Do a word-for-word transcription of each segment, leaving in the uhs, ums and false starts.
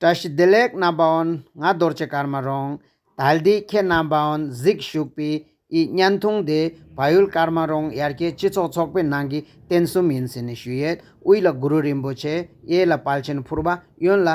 བཀྲ་ཤིས་བདེ་ལེགས་རྣམ་པ་ཨོན། ང་རྡོ་རྗེ་ཀརྨ་རོང་། ད་ལྟའི་ཁྱེད་རྣམ་པ་ཨོན་གཟིགས་བཞུགས་པའི་ཨི་བརྙན་ཐུང་དེ་བལ་ཡུལ་ཀརྨ་རོང་ཡར་རྒྱས་སྤྱི་ཚོགས་ཚོགས་པའི་ནང་གི་རྟེན་གསུམ་ཡིན་ཟེར་ནས་ཞུ་ཡས། དབུས་ལ་གུ་རུ་རིན་པོ་ཆེ། གཡས་ལ་དཔལ་ཆེན་ཕུར་པ། གཡོན་ལ་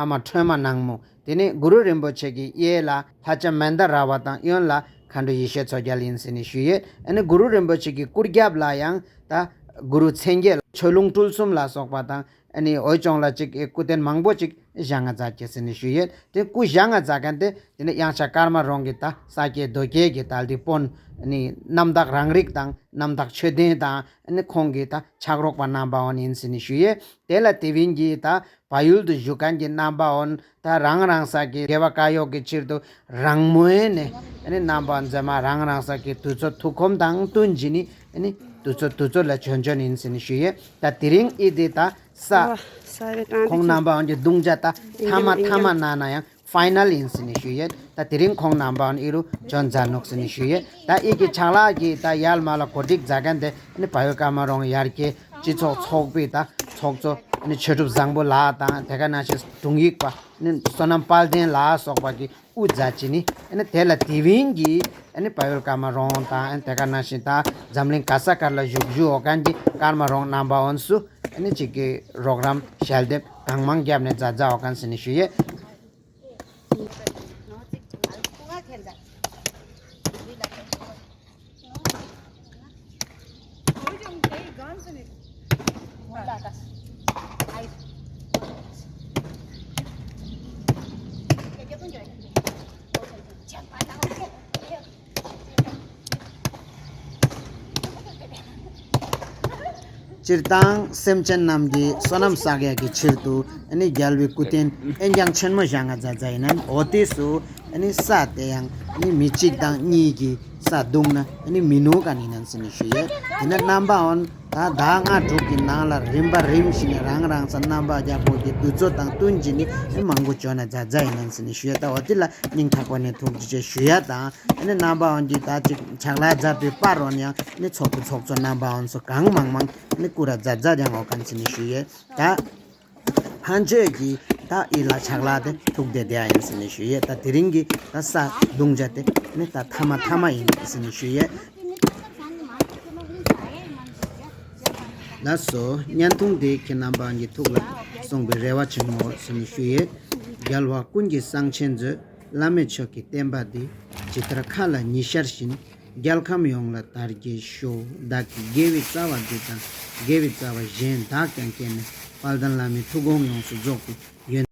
ཨ་མ་ཁྲོས་མ་ནག་མོ། དེ་ནས་གུ་རུ་རིན་པོ་ཆེ་གི་གཡས་ལ་ལྷ་བྱ་མནྡ་ར་བ་དང་གཡོན་ལ་མཁའ་འགྲོ་ཡེ་ཤེས་མཚོ་རྒྱལ་ཡིན་ཟེར་ནས་ཞུ་ཡས། ཨ་ནི་གུ་རུ་རིན་པོ་ཆེ་གི་སྐུ་རྒྱབ་ལ་ཡང་ད་གུ་རུ་མཚན་བརྒྱད། ཆོས་ལུང་སྤྲུལ་གསུམ་ལ་སོགས་པ་དང་། ཨ་ནི་འོད་སྦྱོང་ལ་ཅིག་སྐུ་རྟེན་མང་པོ་ཅིག་བཞེངས་མཛད་ཀྱི་ཟེར་ནས་ཞུ་ཡས། དེ་སྐུ་བཞེངས་མཛད་མཁན་དེ་དེ་ནི་དབྱངས་འཆར་ཀརྨ་རོང་གི་ད་ས་སྐྱེས་རྡོ་སྐྱེས་ཀྱི་ད་ལྟའི་དཔོན། ཨ་ནི་རྣམ་དག་རང་རིག་དང་རྣམ་དག་ཆོས་ལྡན་དང་། ཨ་ནི་ཁོང་གི་ད་ཕྱག་རོགས་པ་རྣམ་པ་ཨོན་ཡིན་ཟེར་ནས་ཞུ་ཡས། དེ་ལ་དེ་བིན་གྱི་ད་བལ་ཡུལ་དུ་བཞུགས་མཁན་གྱི་རྣམ་པ་ཨོན་ད་རང་རང་ས་གི་དགེ་བ་བཀའ་ཡོག་གི་ཕྱིར་དུ་རང་མོས་ནས། ཨ་ནི་རྣམ་པ་ཨོན་མཛེས་མ་རང་རང་ས་གི་དུས་ཚོད་ཐུགས་ཁོམ་དང་བསྟུན་གྱིས་ནི། ཨ་ནི་དུས་ཚོད་དུས་ཚོད་ལ་བྱོན་བྱོན་ཡིན་ཟེར་ནས་ཞུ་ཡས། ད་དེ་རིང་ཨི་དེ་ད་ས་ཁོང་རྣམ་པ་ཨོན་གྱི་གདུང་ཇ་ད་ཐ་མ་ཐ་མ་ན་ན་ཡང་ཕའི་ནལ་ཡིན་ཟེར་ནས་ཞུ་ཡས། ད་དེ་རིང་ཁོང་རྣམ་པ་ཨོན་ཨི་རུ་བྱོན་མཛད་ནོག་ཟེར་ནས་ཞུ་ཡས། ད་ཨི་གི་ཕྱག་ལག་གི་ད་ཡར་མར་ལ་གོ་སྒྲིག་མཛད་མཁན་དེ་ཨ་ནི་བལ་ཡུལ་ཀརྨ་རོང་ཡར་རྒྱས་སྤྱི་ཚོགས་ཚོགས་པའི་ད་ཚོགས་གཙོ། ཨ་ནི་ཆོས་གྲུབ་བཟང་པོ་ལགས་དང་། དེ་ག་ནང་བཞིན་དྲུང་ཡིག་པ། ཨ་ནི་བསོད་ནམས་དཔལ་ལྡན་ལགས་སོགས་པ་གི་དབུ་མཛད་ཅིག་ནི། ཨ་ནི་དེ་ལ་དེ་བིན་གྱི་ཨ་ནི་བལ་ཡུལ་ཀརྨ་རོང་དང་། ཨ་ནི་དེ་ག་ནང་བཞིན་ད་འཛམ་གླིང་ག་ས་ག་ལ་བཞུགས་བཞུགས་འོ་མཁན་གྱི་ཀརྨ་རོང་རྣམ་པ་ཨོན་སུ་ཨ་ནི་ཅིག་གི་རོགས་རམ་ཞལ་འདེབས་གང་མང་བརྒྱབ་ནས་མཛད་མཛད་འོ་མཁན་ཟེར་ནས་ཞུ་ཡས། སྤྱིར་བཏང་སེམས་ཅན་རྣམས་ཀྱི་བསོད་ནམས་བསགས་ཡག་གི་ཕྱིར་དུ་ཨ་ནི་རྒྱལ་བའི་སྐུ་རྟེན་ཨེ་འགྱང་ཆེན་མོ་བཞེངས་མཛད་མཛད་ཡིན་ནམ། འོ་དེ་སུ་ཨ་ནི་ས་དེ་ཡང་ཨ་ནི་མི་གཅིག་དང་གཉིས་ཀྱི་ས་བརྡུངས་ན་ཨ་ནི་མི་ནུས་མཁན་ཡིན་ནམ་ཟེར་ནས་ཞུ་ཡས། དེ་ནས་རྣམ་པ་ཨོན་ད་ཟླ་ལྔ་དྲུག་གི་ནང་ལ་རིམ་པ་རིམ་བཞིན་རང་རང་ས་རྣམ་པ་རྒྱལ་པོ་གི་དུས་ཚོད་དང་བསྟུན་གྱིས་ནི་ཨ་ནི་མང་པོ་བྱོན་ན་མཛད་མཛད་ཡིན་ནམ་ཟེར་ནས་ཞུ་ཡས། ད་འོ་དེ་ལ་སྙིང་ཐག་པ་ནས་ཐུགས་རྗེ་ཆེ་ཞུ་ཡས་དང་། ཨ་ནི་རྣམ་པ་ཨོན་གྱི་ད་ཅིག་ཕྱག་ལག་མཛད་པའི་པར་རོ་ནི་ཡང་ནི་ཚོགས་པའི་ཚོགས་གཙོ་རྣམ་པ་ཨོན་སོགས་གང་མང་མང་ནི་སྐུ་ར་མཛད་མཛད་ཡང་འོ་མཁན་ཟེར་ནས་ཞུ་ཡས། ད་ཕན་ཆད་ཀྱི་ད་ཨི་ལ་ཕྱག་ལག་དེ་ཐུག་བསྡད་བསྡད་ཡིན་ཟེར་ནས་ཞུ་ཡས། ད་དེ་རིང་གི་ད་ས་བརྡུང་བྱ་དེ་ནི་ད་ཐ་མ་ཐ་མ་ཡིན་ཟེར་ནས་ཞུ་ཡས། ལགས་སོ། བརྙན་ཐུང་དེ་ཁྱེད་རྣམ་པ་གཉིས་ཐུགས་ལ་སོང་བའི་རེ་བ་བྱུང་ངོ་ཟེར་ནས་ཞུ་ཡས། རྒྱལ་བ་ཀུན་གྱི་གསང་ཆེན་མཛོད། བླ་མེད་མཆོག་གི་བསྟན་པ་འདི། ཇི་ལྟར་མཁའ་ལ་ཉི་ཤར་བཞིན། རྒྱལ་ཁམས་ཡོངས་ལ་དར་རྒྱས་ཤོག། བདག་གི་དགེ་བའི་རྩ་བ་འདི་དང་། དགེ་བའི་རྩ་བ་གཞན་དག་ཀྱང་བསྐྱེད་ནས། དཔལ་ལྡན་བླ་མའི་ཐུགས་དགོངས་ཡོངས་སུ་རྫོགས་པའི་ཡོན་